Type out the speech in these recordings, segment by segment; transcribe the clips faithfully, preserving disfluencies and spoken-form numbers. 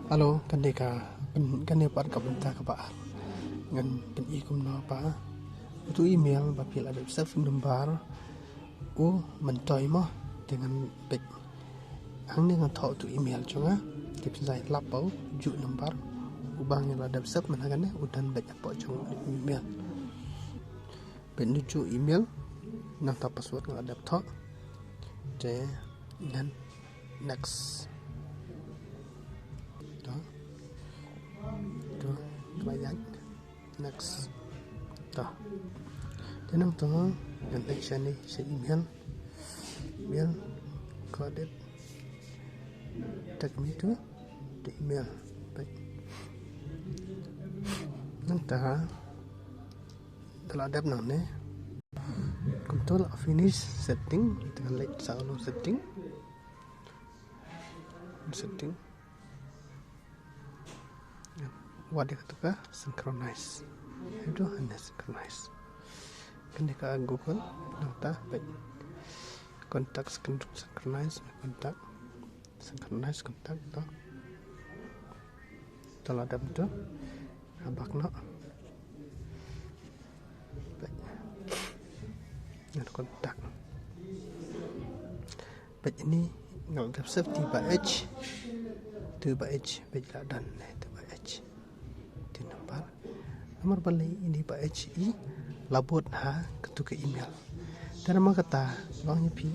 Hello, kane ka, kane pat ka bynta kaba ar. Ngan pyni kumno ba utu email ba phi la dep save number u myntoi mo, te ngan peit. Hangne ngan thoh utu email jong nga, te phi sa lap ba u juh number uba nga la dep save mynta kane u dang beit hapoh jong u email. Peit, utu juh email, nangta password nga la dep thoh. Te ngan next. To. To, client. Next. To. Te nangta ngan leit shane sha email. Email. Coded. Take me to the email. Peit. Nangta da la dep nangne. Kumto la finish setting, te ngan leit sa u setting. Setting. Wat ïa kata ka synchronize. Itu hanya synchronize. Kane ka Google, nangta peit contact, synchronize contact. Synchronize contact to. To la dep to. Habak noh. Peit. Ngan contact. Peit, ini nga la dep save te ba H. Te ba H, peit la don ne te ba H. Te number. Namar balei ini ba H i la bud ha katu ka email. Te namar kata, long ïa phi,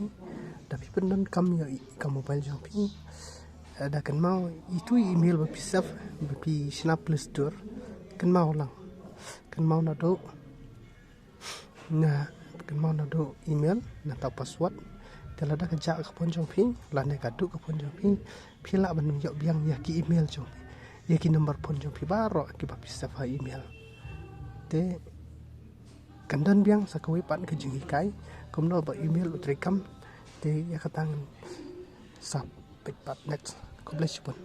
da phi pyndonkam ïa ka mobile jong phi, eh, da kynmaw itu i email ba phi save, ba phi shna Play Store, kynmaw lang. Kynmaw naduh, na, kynmaw naduh email, nangta password. Te lada ka jah ka phone jong phi, lane ka duh ka phone jong phi, phi lah ban ïoh biang ïa ki email jong phi, ïa ki number phone jong phi baroh kiba phi save ha email. Te kan don biang sa kawei pat ka jinghikai kumno ba email u treikam. Te ïa kata ngan sa peit pat next. Khublei shibun.